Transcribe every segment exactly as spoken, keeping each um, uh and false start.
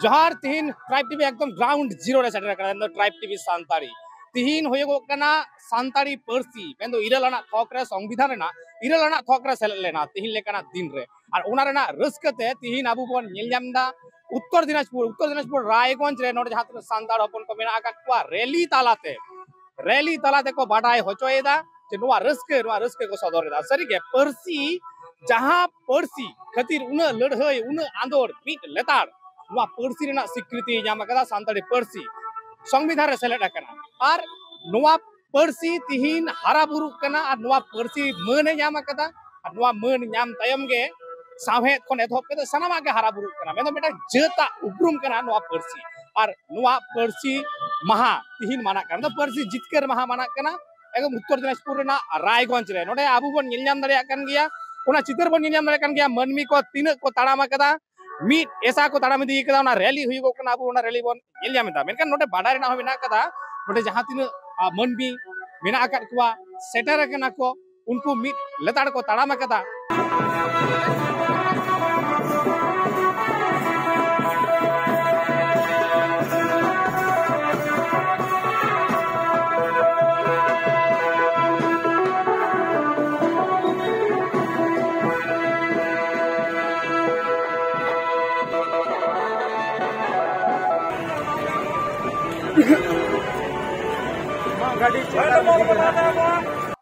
ᱡᱚᱦᱟᱨ᱾ ᱛᱤᱦᱤᱧ tribe TV ᱮᱠᱫᱚᱢ ᱜᱨᱟᱣᱩᱱᱰ ᱡᱤᱨᱳ ᱨᱮ ᱥᱮᱴᱮᱨ ᱟᱠᱟᱱᱟ, ᱢᱮᱱᱫᱚ ᱴᱨᱟᱭᱤᱵᱽ ᱴᱤᱵᱷᱤ ᱥᱟᱱᱛᱟᱲᱤ᱾ ᱛᱤᱦᱤᱧ ᱦᱩᱭᱩᱜᱚᱜ ᱠᱟᱱᱟ ᱥᱟᱱᱛᱟᱲᱤ ᱯᱟᱹᱨᱥᱤ, ᱢᱮᱱᱫᱚ ᱤᱨᱟᱹᱞ ᱟᱱᱟᱜ ᱛᱷᱚᱠ ᱨᱮ, ᱥᱚᱝᱵᱤᱫᱷᱟᱱ ᱨᱮᱱᱟᱜ ᱤᱨᱟᱹᱞ ᱟᱱᱟᱜ ᱛᱷᱚᱠ ᱨᱮ ᱥᱮᱞᱮᱫ ᱞᱮᱱᱟ ᱛᱤᱦᱤᱧ ᱞᱮᱠᱟᱱᱟᱜ ᱫᱤᱱ ᱨᱮ᱾ ᱟᱨ ᱚᱱᱟ ᱨᱮᱱᱟᱜ ᱨᱟᱹᱥᱠᱟᱹ ᱛᱮ ᱛᱤᱦᱤᱧ ᱟᱵᱚ ᱵᱚᱱ ᱧᱮᱞ ᱧᱟᱢ ᱮᱫᱟ ᱩᱛᱛᱚᱨ ᱫᱤᱱᱟᱡᱽᱯᱩᱨ, ᱩᱛᱛᱚᱨ ᱫᱤᱱᱟᱡᱽᱯᱩᱨ ᱨᱟᱭᱜᱚᱸᱡᱽ ᱨᱮ ᱱᱚᱰᱮ ᱡᱟᱦᱟᱸ ᱛᱤᱱᱟᱹᱜ ᱥᱟᱱᱛᱟᱲ ᱦᱚᱯᱚᱱ ᱠᱚ ᱢᱮᱱᱟᱜ ᱟᱠᱟᱫ ᱠᱚᱣᱟ, ᱨᱮᱞᱤ ᱛᱟᱞᱟᱛᱮ, ᱨᱮᱞᱤ ᱛᱟᱞᱟ ᱛᱮᱠᱚ ᱵᱟᱰᱟᱭ ᱦᱚᱪᱚᱭᱮᱫᱟ ᱡᱮ ᱱᱚᱣᱟ ᱨᱟᱹᱥᱠᱟᱹ, ᱱᱚᱣᱟ ᱨᱟᱹᱥᱠᱟᱹ ᱠᱚ ᱥᱚᱫᱚᱨ ᱮᱫᱟ᱾ ᱥᱟᱹᱨᱤᱜᱮ ᱯᱟᱹᱨᱥᱤ, ᱡᱟᱦᱟᱸ ᱯᱟᱹᱨᱥᱤ ᱠᱷᱟᱹᱛᱤᱨ ᱩᱱᱟᱹᱜ ᱞᱟᱹᱲᱦᱟᱹᱭ, ᱩᱱᱟᱹᱜ ᱟᱸᱫᱳᱲ, ᱢᱤᱫ ᱞᱮᱛᱟᱲ, ᱱᱚᱣᱟ ᱯᱟᱹᱨᱥᱤ ᱨᱮᱱᱟᱜ ᱥᱤᱠᱨᱤᱛᱤ ᱧᱟᱢ ᱟᱠᱟᱫᱟ, ᱥᱟᱱᱛᱟᱲᱤ ᱯᱟᱹᱨᱥᱤ ᱥᱚᱝᱵᱤᱫᱷᱟᱱ ᱨᱮ ᱥᱮᱞᱮᱫ ᱟᱠᱟᱱᱟ᱾ ᱟᱨ ᱱᱚᱣᱟ ᱯᱟᱹᱨᱥᱤ ᱛᱤᱦᱤᱧ ᱦᱟᱨᱟ ᱵᱩᱨᱩᱜ ᱠᱟᱱᱟ ᱟᱨ ᱱᱚᱣᱟ ᱯᱟᱹᱨᱥᱤ ᱢᱟᱹᱱ ᱮ ᱧᱟᱢ ᱟᱠᱟᱫᱟ᱾ ᱟᱨ ᱱᱚᱣᱟ ᱢᱟᱹᱱ ᱧᱟᱢ ᱛᱟᱭᱚᱢ ᱜᱮ ᱥᱟᱶᱦᱮᱫ ᱠᱷᱚᱱ ᱮᱛᱚᱦᱚᱵ ᱠᱟᱛᱮ ᱥᱟᱱᱟᱢᱟᱜ ᱜᱮ ᱦᱟᱨᱟ ᱵᱩᱨᱩᱜ ᱠᱟᱱᱟ, ᱢᱮᱱᱫᱚ ᱢᱤᱫᱴᱟᱝ ᱡᱟᱹᱛᱟᱜ ᱩᱯᱨᱩᱢ ᱠᱟᱱᱟ ᱱᱚᱣᱟ ᱯᱟᱹᱨᱥᱤ᱾ ᱟᱨ ᱱᱚᱣᱟ ᱯᱟᱹᱨᱥᱤ ᱢᱟᱦᱟ ᱛᱤᱦᱤᱧ ᱢᱟᱱᱟᱜ ᱠᱟᱱᱟ, ᱱᱚᱣᱟ ᱯᱟᱹᱨᱥᱤ ᱡᱤᱛᱠᱟᱹᱨ ᱢᱟᱦᱟ ᱢᱟᱱᱟᱜ ᱠᱟᱱᱟ᱾ ᱮᱠᱫᱚᱢ ᱩᱛᱛᱚᱨ ᱫᱤᱱᱟᱡᱽᱯᱩᱨ ᱨᱮᱱᱟᱜ ᱨᱟᱭᱜᱚᱸᱡᱽ ᱨᱮ, ᱱᱚᱰᱮ ᱟᱵᱚ ᱵᱚᱱ ᱧᱮᱞ ᱧᱟᱢ ᱫᱟᱲᱮᱭᱟᱜ ᱠᱟᱱ ᱜᱮᱭᱟ, ᱚᱱᱟ ᱪᱤᱛᱟᱹᱨ ᱵᱚᱱ ᱧᱮᱞ ᱧᱟᱢ ᱫᱟᱲᱮᱭᱟᱜ ᱠᱟᱱ ᱜᱮᱭᱟ, ᱢᱟᱹᱱᱢᱤ ᱠᱚ ᱛᱤᱱᱟᱹᱜ ᱠᱚ ᱛᱟᱲᱟᱢ ᱟᱠᱟᱫᱟ, ᱢᱤᱫ ᱮᱥᱟ ᱠᱚ ᱛᱟᱲᱟᱢ ᱤᱫᱤ ᱠᱟᱫᱟ᱾ ᱚᱱᱟ ᱨᱮᱞᱤ ᱦᱩᱭᱩᱜᱚᱜ ᱠᱟᱱᱟ, ᱟᱵᱚ ᱚᱱᱟ ᱨᱮᱞᱤ ᱵᱚᱱ ᱧᱮᱞ ᱧᱟᱢ ᱮᱫᱟ᱾ ᱢᱮᱱᱠᱷᱟᱱ ᱱᱚᱰᱮ ᱵᱟᱰᱟᱭ ᱨᱮᱱᱟᱜ ᱦᱚᱸ ᱢᱮᱱᱟᱜ ᱟᱠᱟᱫᱟ, ᱱᱚᱰᱮ ᱡᱟᱦᱟᱸ ᱛᱤᱱᱟᱹᱜ, ᱟ, ᱢᱟᱹᱱᱢᱤ ᱢᱮᱱᱟᱜ ᱟᱠᱟᱫ ᱠᱚᱣᱟ, ᱥᱮᱴᱮᱨ ᱟᱠᱟᱱᱟ ᱠᱚ, ᱩᱱᱠᱩ ᱢᱤᱫ ᱞᱮᱛᱟᱲ ᱠᱚ ᱛᱟᱲᱟᱢ ᱟᱠᱟᱫᱟ᱾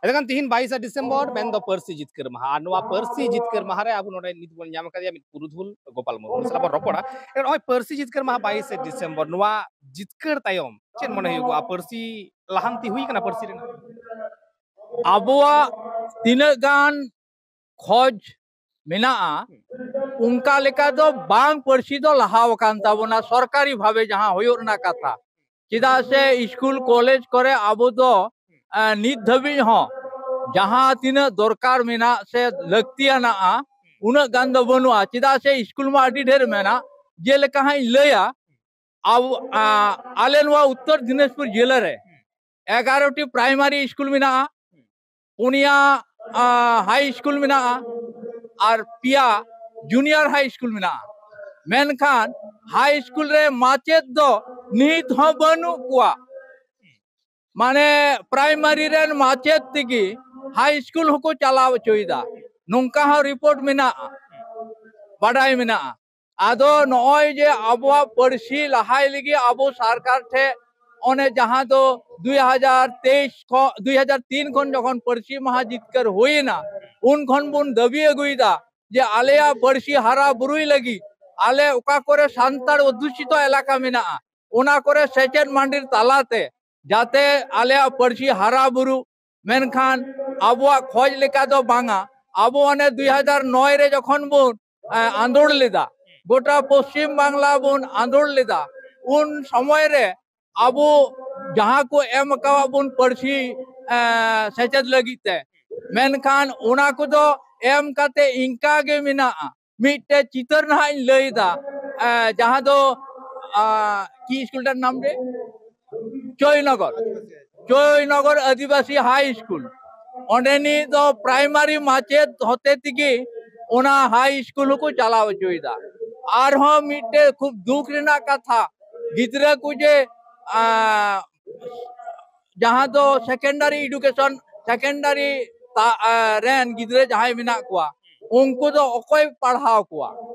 ᱮᱱᱠᱷᱟᱱ ᱛᱤᱦᱤᱧ ᱵᱟᱭᱤᱥᱮ ᱰᱤᱥᱮᱢᱵᱚᱨ, ᱢᱮᱱᱫᱚ ᱯᱟᱹᱨᱥᱤ ᱡᱤᱛᱠᱟᱹᱨ ᱢᱟᱦᱟ᱾ ᱟᱨ ᱱᱚᱣᱟ ᱯᱟᱹᱨᱥᱤ ᱡᱤᱛᱠᱟᱹᱨ ᱢᱟᱦᱟ ᱨᱮ ᱟᱵᱚ ᱱᱚᱰᱮ ᱱᱤᱛ ᱵᱚᱱ ᱧᱟᱢ ᱟᱠᱟᱫᱮᱭᱟ ᱢᱤᱫ ᱯᱩᱨᱩᱫᱷᱩᱞ, ᱜᱳᱯᱟᱞ ᱢᱩᱨᱢᱩ ᱥᱟᱞᱟᱜ ᱵᱚᱱ ᱨᱚᱯᱚᱲᱟ᱾ ᱱᱚᱜᱼᱚᱭ ᱯᱟᱹᱨᱥᱤ ᱡᱤᱛᱠᱟᱹᱨ ᱢᱟᱦᱟ ᱵᱟᱭᱤᱥᱮ ᱰᱤᱥᱮᱢᱵᱚᱨ, ᱱᱚᱣᱟ ᱡᱤᱛᱠᱟᱹᱨ ᱛᱟᱭᱚᱢ ᱪᱮᱫ ᱢᱚᱱᱮ ᱦᱩᱭᱩᱜᱼᱟ? ᱯᱟᱹᱨᱥᱤ ᱞᱟᱦᱟᱱᱛᱤ ᱦᱩᱭ ᱠᱟᱱᱟ ᱯᱟᱹᱨᱥᱤ ᱨᱮᱱᱟᱜ? ᱟᱵᱚᱣᱟᱜ ᱛᱤᱱᱟᱹᱜ ᱜᱟᱱ ᱠᱷᱚᱡᱽ ᱢᱮᱱᱟᱜᱼᱟ, ᱚᱱᱠᱟ ᱞᱮᱠᱟ ᱫᱚ ᱵᱟᱝ ᱯᱟᱹᱨᱥᱤ ᱫᱚ ᱞᱟᱦᱟ ᱟᱠᱟᱱ ᱛᱟᱵᱚᱱᱟ, ᱥᱚᱨᱠᱟᱨᱤ ᱵᱷᱟᱵᱮ ᱡᱟᱦᱟᱸ ᱦᱩᱭᱩᱜ ᱨᱮᱱᱟᱜ ᱠᱟᱛᱷᱟ᱾ ᱪᱮᱫᱟᱜ ᱥᱮ ᱥᱠᱩᱞ ᱠᱚᱞᱮᱡᱽ ᱠᱚᱨᱮ ᱟᱵᱚ ᱫᱚ, ᱮ, ᱱᱤᱛ ᱫᱷᱟᱹᱵᱤᱡ ᱦᱚᱸ ᱡᱟᱦᱟᱸ ᱛᱤᱱᱟᱹᱜ ᱫᱚᱨᱠᱟᱨ ᱢᱮᱱᱟᱜ ᱥᱮ ᱞᱟᱹᱠᱛᱤᱭᱟᱱᱟᱜᱼᱟ, ᱩᱱᱟᱹᱜ ᱜᱟᱱ ᱫᱚ ᱵᱟᱹᱱᱩᱜᱼᱟ᱾ ᱪᱮᱫᱟᱜ ᱥᱮ ᱥᱠᱩᱞ ᱢᱟ ᱟᱹᱰᱤ ᱰᱷᱮᱨ ᱢᱮᱱᱟᱜ᱾ ᱡᱮᱞᱮᱠᱟ ᱦᱟᱸᱜ ᱤᱧ ᱞᱟᱹᱭᱟ, ᱟᱵᱚ, ᱟ, ᱟᱞᱮ ᱱᱚᱣᱟ ᱩᱛᱛᱚᱨ ᱫᱤᱱᱟᱡᱽᱯᱩᱨ ᱡᱮᱞᱟ ᱨᱮ ᱮᱜᱟᱨᱚ ᱴᱤ ᱯᱨᱟᱭᱢᱟᱨᱤ ᱥᱠᱩᱞ ᱢᱮᱱᱟᱜᱼᱟ, ᱯᱩᱱᱭᱟ, ᱟ, ᱦᱟᱭ ᱥᱠᱩᱞ ᱢᱮᱱᱟᱜᱼᱟ, ᱟᱨ ᱯᱮᱭᱟ ᱡᱩᱱᱤᱭᱟᱨ ᱦᱟᱭ ᱥᱠᱩᱞ ᱢᱮᱱᱟᱜᱼᱟ᱾ ᱢᱮᱱᱠᱷᱟᱱ ᱦᱟᱭ ᱥᱠᱩᱞ ᱨᱮ ᱢᱟᱪᱮᱫ ᱫᱚ ᱱᱤᱛ ᱦᱚᱸ ᱵᱟᱹᱱᱩᱜ ᱠᱚᱣᱟ᱾ ᱢᱟᱱᱮ ᱯᱨᱟᱭᱢᱟᱨᱤ ᱨᱮᱱ ᱢᱟᱪᱮᱫ ᱛᱮᱜᱮ ᱦᱟᱭ ᱥᱠᱩᱞ ᱦᱚᱸᱠᱚ ᱪᱟᱞᱟᱣ ᱦᱚᱪᱚᱭᱮᱫᱟ, ᱱᱚᱝᱠᱟ ᱦᱚᱸ ᱨᱤᱯᱳᱨᱴ ᱢᱮᱱᱟᱜᱼᱟ, ᱵᱟᱰᱟᱭ ᱢᱮᱱᱟᱜᱼᱟ᱾ ᱟᱫᱚ ᱱᱚᱜᱼᱚᱭ ᱡᱮ ᱟᱵᱚᱣᱟᱜ ᱯᱟᱹᱨᱥᱤ ᱞᱟᱦᱟᱭ ᱞᱟᱹᱜᱤᱫ ᱟᱵᱚ ᱥᱚᱨᱠᱟᱨ ᱴᱷᱮᱱ ᱚᱱᱮ ᱡᱟᱦᱟᱸ ᱫᱚ ᱫᱩᱭ ᱦᱟᱡᱟᱨ ᱛᱮᱭᱤᱥ ᱠᱷᱚᱱ, ᱫᱩᱭ ᱦᱟᱡᱟᱨ ᱛᱤᱱ ᱠᱷᱚᱱ ᱡᱚᱠᱷᱚᱱ ᱯᱟᱹᱨᱥᱤ ᱢᱟᱦᱟ ᱡᱤᱛᱠᱟᱹᱨ ᱦᱩᱭᱮᱱᱟ, ᱩᱱ ᱠᱷᱚᱱ ᱵᱚᱱ ᱫᱟᱹᱵᱤ ᱟᱹᱜᱩᱭᱮᱫᱟ ᱡᱮ ᱟᱞᱮᱭᱟᱜ ᱯᱟᱹᱨᱥᱤ ᱦᱟᱨᱟ ᱵᱩᱨᱩᱭ ᱞᱟᱹᱜᱤᱫ ᱟᱞᱮ ᱚᱠᱟ ᱠᱚᱨᱮ ᱥᱟᱱᱛᱟᱲ ᱚᱫᱽᱫᱷᱩᱥᱤᱛᱚ ᱮᱞᱟᱠᱟ ᱢᱮᱱᱟᱜᱼᱟ, ᱚᱱᱟ ᱠᱚᱨᱮ ᱥᱮᱪᱮᱫ ᱢᱟᱹᱰᱤᱨ ᱛᱟᱞᱟᱛᱮ ᱡᱟᱛᱮ ᱟᱞᱮᱭᱟᱜ ᱯᱟᱹᱨᱥᱤ ᱦᱟᱨᱟ ᱵᱩᱨᱩ, ᱢᱮᱱᱠᱷᱟᱱ ᱟᱵᱚᱣᱟᱜ ᱠᱷᱚᱡ ᱞᱮᱠᱟ ᱫᱚ ᱵᱟᱝᱟ᱾ ᱟᱵᱚ ᱚᱱᱮ ᱫᱩᱭ ᱦᱟᱡᱟᱨ ᱱᱚᱭ ᱨᱮ ᱡᱚᱠᱷᱚᱱ ᱵᱚᱱ, ᱮ, ᱟᱸᱫᱳᱲ ᱞᱮᱫᱟ, ᱜᱚᱴᱟ ᱯᱚᱥᱪᱤᱢ ᱵᱟᱝᱞᱟ ᱵᱚᱱ ᱟᱸᱫᱳᱲ ᱞᱮᱫᱟ, ᱩᱱ ᱥᱚᱢᱚᱭ ᱨᱮ ᱟᱵᱚ ᱡᱟᱦᱟᱸ ᱠᱚ ᱮᱢ ᱟᱠᱟᱣᱟᱫ ᱵᱚᱱ ᱯᱟᱹᱨᱥᱤ, ᱮ, ᱥᱮᱪᱮᱫ ᱞᱟᱹᱜᱤᱫ ᱛᱮ, ᱢᱮᱱᱠᱷᱟᱱ ᱚᱱᱟ ᱠᱚᱫᱚ ᱮᱢ ᱠᱟᱛᱮ ᱤᱱᱠᱟ ᱜᱮ ᱢᱮᱱᱟᱜᱼᱟ᱾ ᱢᱤᱫᱴᱮᱡ ᱪᱤᱛᱟᱹᱨ ᱱᱟᱦᱟᱜ ᱤᱧ ᱞᱟᱹᱭ ᱮᱫᱟ, ᱮ, ᱡᱟᱦᱟᱸ ᱫᱚ, ᱟ, ᱠᱤ ᱥᱠᱩᱞ ᱴᱟᱜ ᱱᱟᱢ ᱨᱮ? ᱪᱚᱭᱱᱚᱜᱚᱨ, ᱪᱚᱭᱱᱚᱜᱚᱨ ᱟᱹᱫᱤᱵᱟᱹᱥᱤ ᱦᱟᱭ ᱥᱠᱩᱞ, ᱚᱸᱰᱮᱱᱤᱡ ᱫᱚ ᱯᱨᱟᱭᱢᱟᱨᱤ ᱢᱟᱪᱮᱫ ᱦᱚᱛᱮ ᱛᱮᱜᱮ ᱚᱱᱟ ᱦᱟᱭ ᱥᱠᱩᱞ ᱦᱚᱸᱠᱚ ᱪᱟᱞᱟᱣ ᱦᱚᱪᱚᱭᱮᱫᱟ᱾ ᱟᱨᱦᱚᱸ ᱢᱤᱫᱴᱮᱡ ᱠᱷᱩᱵ ᱫᱩᱠ ᱨᱮᱱᱟᱜ ᱠᱟᱛᱷᱟ, ᱜᱤᱫᱽᱨᱟᱹ ᱠᱚ ᱡᱮ, ᱟ, ᱡᱟᱦᱟᱸ ᱫᱚ ᱥᱮᱠᱮᱱᱰᱟᱨᱤ ᱮᱰᱩᱠᱮᱥᱚᱱ, ᱥᱮᱠᱮᱱᱰᱟᱨᱤ ᱨᱮᱱ ᱜᱤᱫᱽᱨᱟᱹ ᱡᱟᱦᱟᱸᱭ ᱢᱮᱱᱟᱜ ᱠᱚᱣᱟ, ᱩᱱᱠᱩ ᱫᱚ ᱚᱠᱚᱭ ᱯᱟᱲᱦᱟᱣ ᱠᱚᱣᱟ?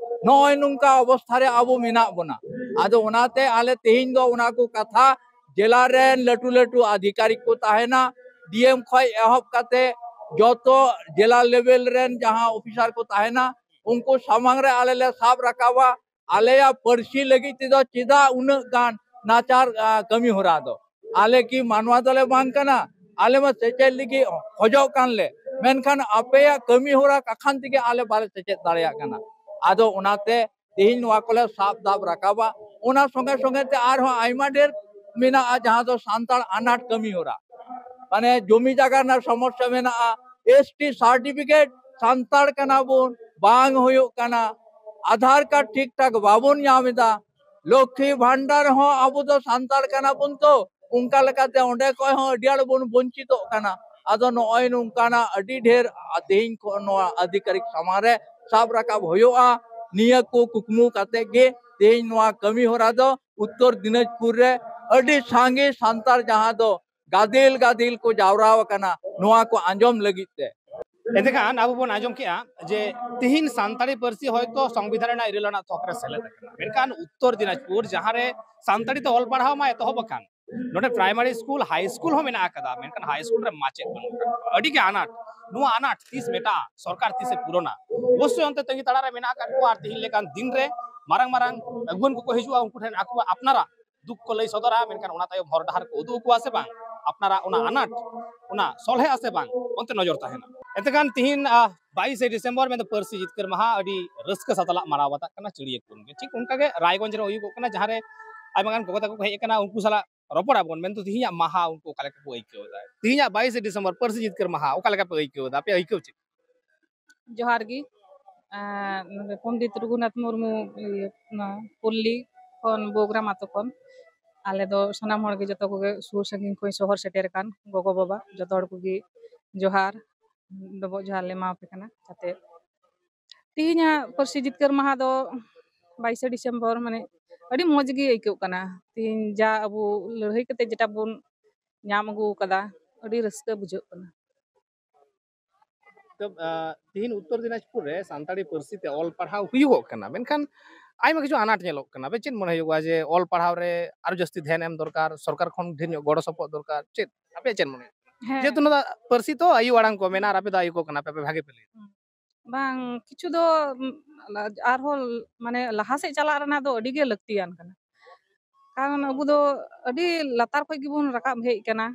ᱱᱚᱜᱼᱚᱭ ᱱᱚᱝᱠᱟ ᱚᱵᱚᱥᱛᱷᱟ ᱨᱮ ᱟᱵᱚ ᱢᱮᱱᱟᱜ ᱵᱚᱱᱟ᱾ ᱟᱫᱚ ᱚᱱᱟᱛᱮ ᱟᱞᱮ ᱛᱮᱦᱮᱧ ᱫᱚ ᱚᱱᱟ ᱠᱚ ᱠᱟᱛᱷᱟ, ᱡᱮᱞᱟ ᱨᱮᱱ ᱞᱟᱹᱴᱩ ᱞᱟᱹᱴᱩ ᱟᱫᱷᱤᱠᱟᱨᱤᱠ ᱠᱚ ᱛᱟᱦᱮᱱᱟ, ᱰᱤ ᱮᱢ ᱠᱷᱚᱱ ᱮᱦᱚᱵ ᱠᱟᱛᱮ ᱡᱚᱛᱚ ᱡᱮᱞᱟ ᱞᱮᱵᱮᱞ ᱨᱮᱱ ᱡᱟᱦᱟᱸ ᱚᱯᱷᱤᱥᱟᱨ ᱠᱚ ᱛᱟᱦᱮᱱᱟ, ᱩᱱᱠᱩ ᱥᱟᱢᱟᱝ ᱨᱮ ᱟᱞᱮ ᱞᱮ ᱥᱟᱵ ᱨᱟᱠᱟᱵᱟ᱾ ᱟᱞᱮᱭᱟᱜ ᱯᱟᱹᱨᱥᱤ ᱞᱟᱹᱜᱤᱫ ᱛᱮᱫᱚ ᱪᱮᱫᱟᱜ ᱩᱱᱟᱹᱜ ᱜᱟᱱ ᱱᱟᱪᱟᱨ, ᱟ, ᱠᱟᱹᱢᱤ ᱦᱚᱨᱟ ᱫᱚ? ᱟᱞᱮ ᱠᱤ ᱢᱟᱱᱣᱟ ᱫᱚᱞᱮ ᱵᱟᱝ ᱠᱟᱱᱟ? ᱟᱞᱮ ᱢᱟ ᱥᱮᱪᱮᱫ ᱞᱟᱹᱜᱤᱫ ᱠᱷᱚᱡᱚᱜ ᱠᱟᱱ ᱞᱮ, ᱢᱮᱱᱠᱷᱟᱱ ᱟᱯᱮᱭᱟᱜ ᱠᱟᱹᱢᱤ ᱦᱚᱨᱟ ᱠᱟᱠᱷᱟᱱ ᱛᱮᱜᱮ ᱟᱞᱮ ᱵᱟᱞᱮ ᱥᱮᱪᱮᱫ ᱫᱟᱲᱮᱭᱟᱜ ᱠᱟᱱᱟ᱾ ᱟᱫᱚ ᱚᱱᱟᱛᱮ ᱛᱮᱦᱮᱧ ᱱᱚᱣᱟ ᱠᱚᱞᱮ ᱥᱟᱵ ᱫᱟᱵ ᱨᱟᱠᱟᱵᱟ᱾ ᱚᱱᱟ ᱥᱚᱸᱜᱮ ᱥᱚᱸᱜᱮ ᱛᱮ ᱟᱨᱦᱚᱸ ᱟᱭᱢᱟ ᱰᱷᱮᱨ ᱢᱮᱱᱟᱜᱼᱟ, ᱡᱟᱦᱟᱸ ᱫᱚ ᱥᱟᱱᱛᱟᱲ ᱟᱱᱟᱴ ᱠᱟᱹᱢᱤ ᱦᱚᱨᱟ, ᱢᱟᱱᱮ ᱡᱚᱢᱤ ᱡᱟᱭᱜᱟ ᱨᱮᱱᱟᱜ ᱥᱚᱢᱚᱥᱥᱟ ᱢᱮᱱᱟᱜᱼᱟ, ᱮᱥ ᱴᱤ ᱥᱟᱨᱴᱤᱯᱷᱤᱠᱮᱴ, ᱥᱟᱱᱛᱟᱲ ᱠᱟᱱᱟ ᱵᱚᱱ, ᱵᱟᱝ ᱦᱩᱭᱩᱜ ᱠᱟᱱᱟ, ᱟᱫᱷᱟᱨ ᱠᱟᱨᱰ ᱴᱷᱤᱠ ᱴᱷᱟᱠ ᱵᱟᱵᱚᱱ ᱧᱟᱢ ᱮᱫᱟ, ᱞᱚᱠᱠᱷᱤ ᱵᱷᱟᱱᱰᱟᱨ ᱦᱚᱸ ᱟᱵᱚ ᱫᱚ ᱥᱟᱱᱛᱟᱲ ᱠᱟᱱᱟ ᱵᱚᱱ ᱛᱚ, ᱚᱱᱠᱟ ᱞᱮᱠᱟᱛᱮ ᱚᱸᱰᱮ ᱠᱷᱚᱱ ᱦᱚᱸ ᱟᱹᱰᱤ ᱟᱸᱴ ᱵᱚᱱ ᱵᱚᱧᱪᱤᱛᱚᱜ ᱠᱟᱱᱟ᱾ ᱟᱫᱚ ᱱᱚᱜᱼᱚᱭ ᱱᱚᱝᱠᱟᱱᱟᱜ ᱟᱹᱰᱤ ᱰᱷᱮᱨ ᱛᱮᱦᱮᱧ ᱠᱷᱚᱱ ᱱᱚᱣᱟ ᱟᱫᱷᱤᱠᱟᱨᱤᱠ ᱥᱟᱢᱟᱝ ᱨᱮ ᱥᱟᱵ ᱨᱟᱠᱟᱵ ᱦᱩᱭᱩᱜᱼᱟ᱾ ᱱᱤᱭᱟᱹ ᱠᱚ ᱠᱩᱠᱢᱩ ᱠᱟᱛᱮ ᱜᱮ ᱛᱮᱦᱮᱧ ᱱᱚᱣᱟ ᱠᱟᱹᱢᱤ ᱦᱚᱨᱟ ᱫᱚ ᱩᱛᱛᱚᱨ ᱫᱤᱱᱟᱡᱽᱯᱩᱨ ᱨᱮ ᱟᱹᱰᱤ ᱥᱟᱸᱜᱮ ᱥᱟᱱᱛᱟᱲ ᱡᱟᱦᱟᱸ ᱫᱚ ᱜᱟᱫᱮᱞ ᱜᱟᱫᱮᱞ ᱠᱚ ᱡᱟᱣᱨᱟ ᱟᱠᱟᱱᱟ, ᱱᱚᱣᱟ ᱠᱚ ᱟᱸᱡᱚᱢ ᱞᱟᱹᱜᱤᱫ ᱛᱮ᱾ ᱮᱱᱛᱮᱠᱷᱟᱱ ᱟᱵᱚ ᱵᱚᱱ ᱟᱸᱡᱚᱢ ᱠᱮᱜᱼᱟ ᱡᱮ ᱛᱤᱦᱤᱧ ᱥᱟᱱᱛᱟᱲᱤ ᱯᱟᱹᱨᱥᱤ ᱦᱚᱭᱛᱳ ᱥᱚᱝᱵᱤᱫᱷᱟᱱ ᱨᱮᱱᱟᱜ ᱤᱨᱟᱹᱞ ᱟᱱᱟᱜ ᱛᱷᱚᱠ ᱨᱮ ᱥᱮᱞᱮᱫ ᱟᱠᱟᱱᱟ, ᱢᱮᱱᱠᱷᱟᱱ ᱩᱛᱛᱚᱨ ᱫᱤᱱᱟᱡᱽᱯᱩᱨ ᱡᱟᱦᱟᱸ ᱨᱮ ᱥᱟᱱᱛᱟᱲᱤ ᱛᱮ ᱚᱞ ᱯᱟᱲᱦᱟᱣ ᱢᱟ ᱮᱛᱚᱦᱚᱵ ᱟᱠᱟᱱ, ᱱᱚᱰᱮ ᱯᱨᱟᱭᱢᱟᱨᱤ ᱥᱠᱩᱞ, ᱦᱟᱭ ᱥᱠᱩᱞ ᱦᱚᱸ ᱢᱮᱱᱟᱜ ᱟᱠᱟᱫᱟ, ᱢᱮᱱᱠᱷᱟᱱ ᱦᱟᱭ ᱥᱠᱩᱞ ᱨᱮ ᱢᱟᱪᱮᱫ ᱵᱟᱹᱱᱩᱜ ᱟᱠᱟᱫ ᱠᱚᱣᱟ᱾ ᱟᱹᱰᱤ ᱜᱮ ᱟᱱᱟᱴ᱾ ᱱᱚᱣᱟ ᱟᱱᱟᱴ ᱛᱤᱥ ᱢᱮᱴᱟᱜᱼᱟ, ᱥᱚᱨᱠᱟᱨ ᱛᱤᱥᱮ ᱯᱩᱨᱚᱱᱟ? ᱚᱵᱚᱥᱥᱳᱭ ᱚᱱᱛᱮ ᱛᱟᱺᱜᱤ ᱛᱟᱲᱟᱜ ᱨᱮ ᱢᱮᱱᱟᱜ ᱟᱠᱟᱫ ᱠᱚᱣᱟ᱾ ᱟᱨ ᱛᱤᱦᱤᱧ ᱞᱮᱠᱟᱱ ᱫᱤᱱ ᱨᱮ ᱢᱟᱨᱟᱝ ᱢᱟᱨᱟᱝ ᱟᱹᱜᱩᱣᱟᱹᱱ ᱠᱚᱠᱚ ᱦᱤᱡᱩᱜᱼᱟ, ᱩᱱᱠᱩ ᱴᱷᱮᱱ ᱟᱠᱚᱣᱟᱜ ᱟᱯᱱᱟᱨᱟᱜ ᱫᱩᱠ ᱠᱚ ᱞᱟᱹᱭ ᱥᱚᱫᱚᱨᱟ, ᱢᱮᱱᱠᱷᱟᱱ ᱚᱱᱟ ᱛᱟᱭᱚᱢ ᱦᱚᱨ ᱰᱟᱦᱟᱨ ᱠᱚ ᱩᱫᱩᱜ ᱟᱠᱚᱣᱟ ᱥᱮ ᱵᱟᱝ, ᱟᱯᱱᱟᱨᱟᱜ ᱚᱱᱟ ᱟᱱᱟᱴ ᱚᱱᱟ ᱥᱚᱞᱦᱮᱜᱼᱟ ᱥᱮ ᱵᱟᱝ, ᱚᱱᱛᱮ ᱱᱚᱡᱚᱨ ᱛᱟᱦᱮᱱᱟ᱾ ᱮᱱᱛᱮᱠᱷᱟᱱ ᱛᱤᱦᱤᱧ ᱵᱟᱭᱤᱥᱮ ᱰᱤᱥᱮᱢᱵᱚᱨ ᱢᱮᱱᱫᱚ ᱯᱟᱹᱨᱥᱤ ᱡᱤᱛᱠᱟᱹᱨ ᱢᱟᱦᱟ ᱟᱹᱰᱤ ᱨᱟᱹᱥᱠᱟᱹ ᱥᱟᱛᱞᱟᱜ ᱢᱟᱱᱟᱣ ᱵᱟᱛᱟᱜ ᱠᱟᱱᱟ ᱪᱤᱲᱤᱭᱟᱹ ᱠᱷᱚᱱ ᱜᱮ᱾ ᱴᱷᱤᱠ ᱚᱱᱠᱟᱜᱮ ᱨᱟᱭᱜᱚᱸᱡᱽ ᱨᱮ ᱦᱩᱭᱩᱜᱚᱜ ᱠᱟᱱᱟ, ᱡᱟᱦᱟᱸ ᱨᱮ ᱟᱭᱢᱟ ᱜᱟᱱ ᱜᱚᱜᱚ ᱛᱟᱠᱚ ᱠᱚ ᱦᱮᱡ ᱟᱠᱟᱱᱟ, ᱩᱱᱠᱩ ᱥᱟᱞᱟᱜ ᱨᱚᱯᱚᱲ ᱟᱵᱚᱱ᱾ ᱢᱮᱱᱫᱚ ᱛᱤᱦᱤᱧᱟᱜ ᱢᱟᱦᱟ ᱩᱱᱠᱩ ᱚᱠᱟ ᱞᱮᱠᱟ ᱠᱚ ᱟᱹᱭᱠᱟᱹᱣ ᱮᱫᱟ? ᱛᱤᱦᱤᱧᱟᱜ ᱵᱟᱭᱤᱥᱮ ᱰᱤᱥᱮᱢᱵᱚᱨ ᱯᱟᱹᱨᱥᱤ ᱡᱤᱛᱠᱟᱹᱨ ᱢᱟᱦᱟ ᱚᱠᱟ ᱞᱮᱠᱟ ᱯᱮ ᱟᱹᱭᱠᱟᱹᱣ ᱮᱫᱟ? ᱟᱯᱮᱭᱟᱜ ᱟᱹᱭᱠᱟᱹᱣ ᱪᱮᱫ? ᱡᱚᱦᱟᱨ ᱜᱮ᱾ ᱟᱨ ᱱᱚᱰᱮ ᱯᱚᱱᱰᱤᱛ ᱨᱚᱜᱷᱩᱱᱟᱛᱷ ᱢᱩᱨᱢᱩ, ᱤᱭᱟᱹ, ᱱᱚᱣᱟ ᱯᱚᱞᱞᱤ ᱠᱷᱚᱱ ᱵᱳᱜᱽᱨᱟᱢ ᱟᱛᱳ ᱠᱷᱚᱱ ᱟᱞᱮ ᱫᱚ ᱥᱟᱱᱟᱢ ᱦᱚᱲ ᱜᱮ, ᱡᱚᱛᱚ ᱠᱚᱜᱮ ᱥᱩᱨ ᱥᱟᱺᱜᱤᱧ ᱠᱷᱚᱱ ᱥᱚᱦᱚᱨ ᱥᱮᱴᱮᱨ ᱟᱠᱟᱱ ᱜᱚᱜᱚ ᱵᱟᱵᱟ, ᱡᱚᱛᱚ ᱦᱚᱲ ᱠᱚᱜᱮ ᱡᱚᱦᱟᱨ, ᱰᱚᱵᱚᱜ ᱡᱚᱦᱟᱨ ᱞᱮ ᱮᱢᱟᱣᱟᱯᱮ ᱠᱟᱱᱟ᱾ ᱡᱟᱛᱮ ᱛᱮᱦᱮᱧᱟᱜ ᱯᱟᱹᱨᱥᱤ ᱡᱤᱛᱠᱟᱹᱨ ᱢᱟᱦᱟ ᱫᱚ ᱵᱟᱭᱤᱥᱮ ᱰᱤᱥᱮᱢᱵᱚᱨ, ᱢᱟᱱᱮ, ᱟᱹᱰᱤ ᱢᱚᱡᱽ ᱜᱮ ᱟᱹᱭᱠᱟᱹᱜ ᱠᱟᱱᱟ᱾ ᱛᱮᱦᱮᱧ ᱡᱟ ᱟᱵᱚ ᱞᱟᱹᱲᱦᱟᱹᱭ ᱠᱟᱛᱮ ᱡᱮᱴᱟ ᱵᱚᱱ ᱧᱟᱢ ᱟᱹᱜᱩ ᱟᱠᱟᱫᱟ, ᱟᱹᱰᱤ ᱨᱟᱹᱥᱠᱟᱹ ᱵᱩᱡᱷᱟᱹᱜ ᱠᱟᱱᱟ᱾ ᱛᱚ, ᱟᱸ, ᱛᱤᱦᱤᱧ ᱩᱛᱛᱚᱨ ᱫᱤᱱᱟᱡᱽᱯᱩᱨ ᱨᱮ ᱥᱟᱱᱛᱟᱲᱤ ᱯᱟᱹᱨᱥᱤ ᱛᱮ ᱚᱞ ᱯᱟᱲᱦᱟᱣ ᱦᱩᱭᱩᱜᱚᱜ ᱠᱟᱱᱟ, ᱢᱮᱱᱠᱷᱟᱱ ᱟᱭᱢᱟ ᱠᱤᱪᱷᱩ ᱟᱱᱟᱴ ᱧᱮᱞᱚᱜ ᱠᱟᱱᱟ᱾ ᱟᱯᱮ ᱪᱮᱫ ᱢᱚᱱᱮ ᱦᱩᱭᱩᱜᱼᱟ ᱡᱮ ᱚᱞ ᱯᱟᱲᱦᱟᱣ ᱨᱮ ᱟᱨᱚ ᱡᱟᱹᱥᱛᱤ ᱫᱷᱮᱭᱟᱱ ᱮᱢ ᱫᱚᱨᱠᱟᱨ, ᱥᱚᱨᱠᱟᱨ ᱠᱷᱚᱱ ᱰᱷᱮᱨ ᱧᱚᱜ ᱜᱚᱲᱚ ᱥᱚᱯᱚᱦᱚᱫ ᱫᱚᱨᱠᱟᱨ, ᱪᱮᱫ ᱟᱯᱮᱭᱟᱜ ᱪᱮᱫ ᱢᱚᱱᱮ ᱦᱩᱭᱩᱜ ᱠᱟᱱᱟ? ᱦᱮᱸ᱾ ᱡᱮᱦᱮᱛᱩ ᱱᱚᱣᱟ ᱯᱟᱹᱨᱥᱤ ᱛᱚ ᱟᱭᱳ ᱟᱲᱟᱝ ᱠᱚ ᱢᱮᱱᱟ ᱟᱨ ᱟᱯᱮ ᱫᱚ ᱟᱭᱳ ᱠᱚ ᱠᱟᱱᱟ ᱯᱮ, ᱟᱯᱮ ᱵᱷᱟᱜᱮ ᱯᱮ ᱞᱟᱹᱭᱟ᱾ ᱦᱩᱸ᱾ ᱵᱟᱝ, ᱠᱤᱪᱷᱩ ᱫᱚ, ᱩᱢ, ᱟᱨᱦᱚᱸ, ᱢᱟᱱᱮ, ᱞᱟᱦᱟ ᱥᱮᱫ ᱪᱟᱞᱟᱜ ᱨᱮᱱᱟᱜ ᱫᱚ ᱟᱹᱰᱤ ᱜᱮ ᱞᱟᱹᱠᱛᱤᱭᱟᱱ ᱠᱟᱱᱟ᱾ ᱠᱟᱨᱚᱱ ᱟᱵᱚ ᱫᱚ ᱟᱹᱰᱤ ᱞᱟᱛᱟᱨ ᱠᱷᱚᱡ ᱜᱮᱵᱚᱱ ᱨᱟᱠᱟᱵ ᱦᱮᱡ ᱟᱠᱟᱱᱟ᱾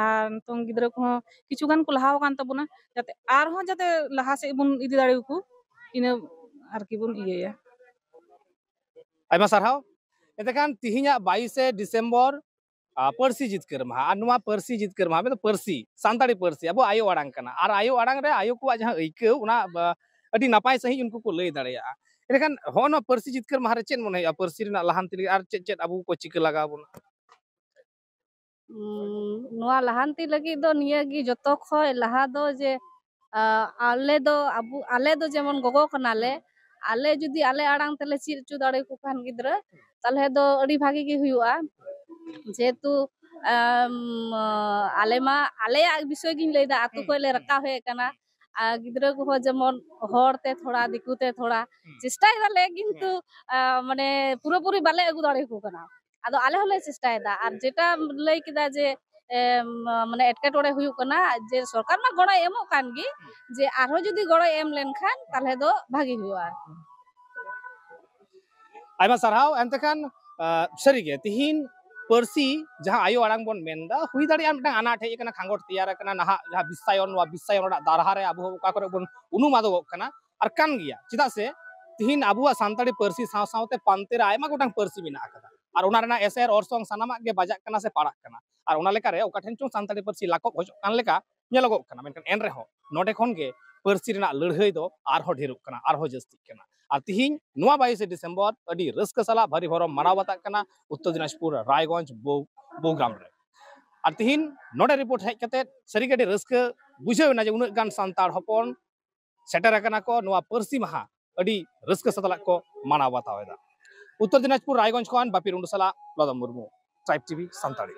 ᱟᱨ ᱱᱤᱛᱚᱝ ᱜᱤᱫᱽᱨᱟᱹ ᱠᱚᱦᱚᱸ ᱠᱤᱪᱷᱩ ᱜᱟᱱ ᱠᱚ ᱞᱟᱦᱟ ᱟᱠᱟᱱ ᱛᱟᱵᱚᱱᱟ, ᱡᱟᱛᱮ ᱟᱨᱦᱚᱸ ᱡᱟᱛᱮ ᱞᱟᱦᱟ ᱥᱮᱫ ᱵᱚᱱ ᱤᱫᱤ ᱫᱟᱲᱮᱭᱟᱠᱚ, ᱤᱱᱟᱹ ᱟᱨᱠᱤ ᱵᱚᱱ ᱤᱭᱟᱹᱭᱟ᱾ ᱟᱭᱢᱟ ᱥᱟᱨᱦᱟᱣ᱾ ᱮᱱᱛᱮᱠᱷᱟᱱ ᱛᱤᱦᱤᱧᱟᱜ ᱵᱟᱭᱤᱥᱮ ᱰᱤᱥᱮᱢᱵᱚᱨ, ᱟ, ᱯᱟᱹᱨᱥᱤ ᱡᱤᱛᱠᱟᱹᱨ ᱢᱟᱦᱟ, ᱟᱨ ᱱᱚᱣᱟ ᱯᱟᱹᱨᱥᱤ ᱡᱤᱛᱠᱟᱹᱨ ᱢᱟᱦᱟ ᱢᱮᱱᱫᱚ ᱯᱟᱹᱨᱥᱤ, ᱥᱟᱱᱛᱟᱲᱤ ᱯᱟᱹᱨᱥᱤ, ᱟᱵᱚ ᱟᱭᱳ ᱟᱲᱟᱝ ᱠᱟᱱᱟ, ᱟᱨ ᱟᱭᱳ ᱟᱲᱟᱝ ᱨᱮ ᱟᱭᱳ ᱠᱚᱣᱟᱜ ᱡᱟᱦᱟᱸ ᱟᱹᱭᱠᱟᱹᱣ, ᱚᱱᱟ, ᱵᱟ, ᱟᱹᱰᱤ ᱱᱟᱯᱟᱭ ᱥᱟᱺᱦᱤᱡ ᱩᱱᱠᱩ ᱠᱚ ᱞᱟᱹᱭ ᱫᱟᱲᱮᱭᱟᱜᱼᱟ᱾ ᱮᱱᱠᱷᱟᱱ ᱦᱚᱸᱜᱼᱚ ᱱᱚᱣᱟ ᱯᱟᱹᱨᱥᱤ ᱡᱤᱛᱠᱟᱹᱨ ᱢᱟᱦᱟ ᱨᱮ ᱪᱮᱫ ᱢᱚᱱᱮ ᱦᱩᱭᱩᱜᱼᱟ, ᱯᱟᱹᱨᱥᱤ ᱨᱮᱱᱟᱜ ᱞᱟᱦᱟᱱᱛᱤ ᱞᱟᱹᱜᱤᱫ ᱟᱨ ᱪᱮᱫ ᱪᱮᱫ ᱟᱵᱚ ᱠᱚ ᱪᱤᱠᱟᱹ ᱞᱟᱜᱟᱣ ᱵᱚᱱᱟ? ᱩᱸ, ᱱᱚᱣᱟ ᱞᱟᱦᱟᱱᱛᱤ ᱞᱟᱹᱜᱤᱫ ᱫᱚ ᱱᱤᱭᱟᱹ ᱜᱮ ᱡᱚᱛᱚ ᱠᱷᱚᱡ ᱞᱟᱦᱟ ᱫᱚ ᱡᱮ, ᱟ, ᱟᱞᱮ ᱫᱚ ᱟᱵᱚ, ᱟᱞᱮ ᱫᱚ ᱡᱮᱢᱚᱱ ᱜᱚᱜᱚ ᱠᱟᱱᱟᱞᱮ, ᱟᱞᱮ ᱡᱩᱫᱤ ᱟᱞᱮ ᱟᱲᱟᱝ ᱛᱮᱞᱮ ᱪᱮᱫ ᱦᱚᱪᱚ ᱫᱟᱲᱮᱭᱟᱠᱚ ᱠᱷᱟᱱ ᱜᱤᱫᱽᱨᱟᱹ, ᱛᱟᱦᱚᱞᱮ ᱫᱚ ᱟᱹᱰᱤ ᱵᱷᱟᱜᱤ ᱜᱮ ᱦᱩᱭᱩᱜᱼᱟ᱾ ᱡᱮᱦᱮᱛᱩ ᱟᱢ, ᱟᱞᱮ ᱢᱟ ᱟᱞᱮᱭᱟᱜ ᱵᱤᱥᱚᱭ ᱜᱤᱧ ᱞᱟᱹᱭᱫᱟ, ᱟᱛᱳ ᱦᱩᱸ, ᱠᱷᱚᱱ ᱞᱮ ᱦᱩᱸ, ᱨᱟᱠᱟᱵ ᱦᱮᱡ ᱟᱠᱟᱱᱟ᱾ ᱦᱩᱸ᱾ ᱟᱨ ᱜᱤᱫᱽᱨᱟᱹ ᱠᱚᱦᱚᱸ ᱡᱮᱢᱚᱱ ᱦᱚᱲ ᱛᱮ ᱛᱷᱚᱲᱟ, ᱫᱤᱠᱩ ᱛᱮ ᱛᱷᱚᱲᱟ, ᱦᱩᱸ᱾ ᱪᱮᱥᱴᱟᱭ ᱫᱟᱞᱮ, ᱠᱤᱱᱛᱩ ᱦᱩᱸ᱾ ᱟ, ᱢᱟᱱᱮ ᱯᱩᱨᱟᱹᱯᱩᱨᱤ ᱵᱟᱞᱮ ᱟᱹᱜᱩ ᱫᱟᱲᱮᱭᱟᱠᱚ ᱠᱟᱱᱟ᱾ ᱟᱫᱚ ᱟᱞᱮ ᱦᱚᱸᱞᱮ ᱪᱮᱥᱴᱟᱭᱮᱫᱟ᱾ ᱟᱨ ᱡᱮᱴᱟ ᱞᱟᱹᱭ ᱠᱮᱫᱟ ᱡᱮ ᱮᱢ, ᱢᱟᱱᱮ ᱮᱴᱠᱮᱴᱚᱬᱮ ᱦᱩᱭᱩᱜ ᱠᱟᱱᱟ, ᱡᱮ ᱥᱚᱨᱠᱟᱨ ᱢᱟ ᱜᱚᱲᱚᱭ ᱮᱢᱚᱜ ᱠᱟᱱ ᱜᱮ, ᱡᱮ ᱟᱨᱦᱚᱸ ᱡᱩᱫᱤ ᱜᱚᱲᱚᱭ ᱮᱢ ᱞᱮᱱᱠᱷᱟᱱ ᱛᱟᱦᱚᱞᱮ ᱫᱚ ᱵᱷᱟᱜᱤ ᱦᱩᱭᱩᱜᱼᱟ ᱟᱨᱠᱤ᱾ ᱟᱭᱢᱟ ᱥᱟᱨᱦᱟᱣ᱾ ᱮᱱᱛᱮ ᱠᱷᱟᱱ, ᱟᱸ, ᱥᱟᱹᱨᱤᱜᱮ ᱛᱤᱦᱤᱧ ᱯᱟᱹᱨᱥᱤ ᱡᱟᱦᱟᱸ ᱟᱭᱳ ᱟᱲᱟᱝ ᱵᱚᱱ ᱢᱮᱱᱫᱟ, ᱦᱩᱭ ᱫᱟᱲᱮᱭᱟᱜᱼᱟ ᱢᱤᱫᱴᱟᱝ ᱟᱱᱟᱴ ᱦᱮᱡ ᱟᱠᱟᱱᱟ, ᱠᱷᱟᱸᱜᱚᱴ ᱛᱮᱭᱟᱨ ᱟᱠᱟᱱᱟ, ᱱᱟᱦᱟᱜ ᱡᱟᱦᱟᱸ ᱵᱤᱥᱥᱟᱭᱚᱱ, ᱱᱚᱣᱟ ᱵᱤᱥᱥᱟᱭᱚᱱ ᱨᱮᱱᱟᱜ ᱫᱟᱨᱦᱟ ᱨᱮ ᱟᱵᱚ ᱦᱚᱸ ᱚᱠᱟ ᱠᱚᱨᱮ ᱵᱚᱱ ᱩᱱᱩᱢ ᱟᱫᱚᱜᱚᱜ ᱠᱟᱱᱟ᱾ ᱟᱨ ᱠᱟᱱ ᱜᱮᱭᱟ, ᱪᱮᱫᱟᱜ ᱥᱮ ᱛᱤᱦᱤᱧ ᱟᱵᱚᱣᱟᱜ ᱥᱟᱱᱛᱟᱲᱤ ᱯᱟᱹᱨᱥᱤ ᱥᱟᱶ ᱥᱟᱶᱛᱮ ᱯᱟᱱᱛᱮ ᱨᱮ ᱟᱭᱢᱟ ᱜᱚᱴᱟᱝ ᱯᱟᱹᱨᱥᱤ ᱢᱮᱱᱟᱜ ᱟᱠᱟᱫᱟ, ᱟᱨ ᱚᱱᱟ ᱨᱮᱱᱟᱜ ᱮᱥᱮᱨ ᱚᱨᱥᱚᱝ ᱥᱟᱱᱟᱢᱟᱜ ᱜᱮ ᱵᱟᱡᱟᱜ ᱠᱟᱱᱟ ᱥᱮ ᱯᱟᱲᱟᱜ ᱠᱟᱱᱟ᱾ ᱟᱨ ᱚᱱᱟ ᱞᱮᱠᱟᱨᱮ ᱚᱠᱟ ᱴᱷᱮᱱ ᱪᱚᱝ ᱥᱟᱱᱛᱟᱲᱤ ᱯᱟᱹᱨᱥᱤ ᱞᱟᱠᱚᱵ ᱦᱚᱪᱚᱜ ᱠᱟᱱ ᱞᱮᱠᱟ ᱧᱮᱞᱚᱜᱚᱜ ᱠᱟᱱᱟ᱾ ᱢᱮᱱᱠᱷᱟᱱ ᱮᱱ ᱨᱮᱦᱚᱸ ᱱᱚᱰᱮ ᱠᱷᱚᱱ ᱜᱮ ᱯᱟᱹᱨᱥᱤ ᱨᱮᱱᱟᱜ ᱞᱟᱹᱲᱦᱟᱹᱭ ᱫᱚ ᱟᱨᱦᱚᱸ ᱰᱷᱮᱨᱚᱜ ᱠᱟᱱᱟ, ᱟᱨᱦᱚᱸ ᱡᱟᱹᱥᱛᱤᱜ ᱠᱟᱱᱟ᱾ ᱟᱨ ᱛᱤᱦᱤᱧ ᱱᱚᱣᱟ ᱵᱟᱭᱤᱥᱮ ᱰᱤᱥᱮᱢᱵᱚᱨ ᱟᱹᱰᱤ ᱨᱟᱹᱥᱠᱟᱹ ᱥᱟᱞᱟᱜ ᱵᱷᱟᱹᱨᱤ ᱵᱷᱚᱨᱚᱢ ᱢᱟᱱᱟᱣ ᱵᱟᱛᱟᱜ ᱠᱟᱱᱟ ᱩᱛᱛᱚᱨ ᱫᱤᱱᱟᱡᱽᱯᱩᱨ ᱨᱟᱭᱜᱚᱸᱡᱽ ᱵᱳ-, ᱵᱳᱜᱽᱨᱟᱢ ᱨᱮ᱾ ᱟᱨ ᱛᱤᱦᱤᱧ ᱱᱚᱰᱮ ᱨᱤᱯᱳᱨᱴ ᱦᱮᱡ ᱠᱟᱛᱮ ᱥᱟᱹᱨᱤᱜᱮ ᱟᱹᱰᱤ ᱨᱟᱹᱥᱠᱟᱹ ᱵᱩᱡᱷᱟᱹᱣ ᱮᱱᱟ ᱡᱮ ᱩᱱᱟᱹᱜ ᱜᱟᱱ ᱥᱟᱱᱛᱟᱲ ᱦᱚᱯᱚᱱ ᱥᱮᱴᱮᱨ ᱟᱠᱟᱱᱟ ᱠᱚ ᱱᱚᱣᱟ ᱯᱟᱹᱨᱥᱤ ᱢᱟᱦᱟ ᱟᱹᱰᱤ ᱨᱟᱹᱥᱠᱟᱹ ᱥᱟᱛᱞᱟᱜ ᱠᱚ ᱢᱟᱱᱟᱣ ᱵᱟᱛᱟᱣ ᱮᱫᱟ᱾ ᱩᱛᱛᱚᱨ ᱫᱤᱱᱟᱡᱽᱯᱩᱨ ᱨᱟᱭᱜᱚᱸᱡᱽ ᱠᱷᱚᱱ ᱵᱟᱯᱤ ᱨᱩᱸᱰᱩ ᱥᱟᱞᱟᱜ ᱞᱚᱫᱚᱢ ᱢᱩᱨᱢᱩ, ᱴᱨᱟᱭᱤᱵᱽ ᱴᱤᱵᱷᱤ ᱥᱟᱱᱛᱟᱲᱤ᱾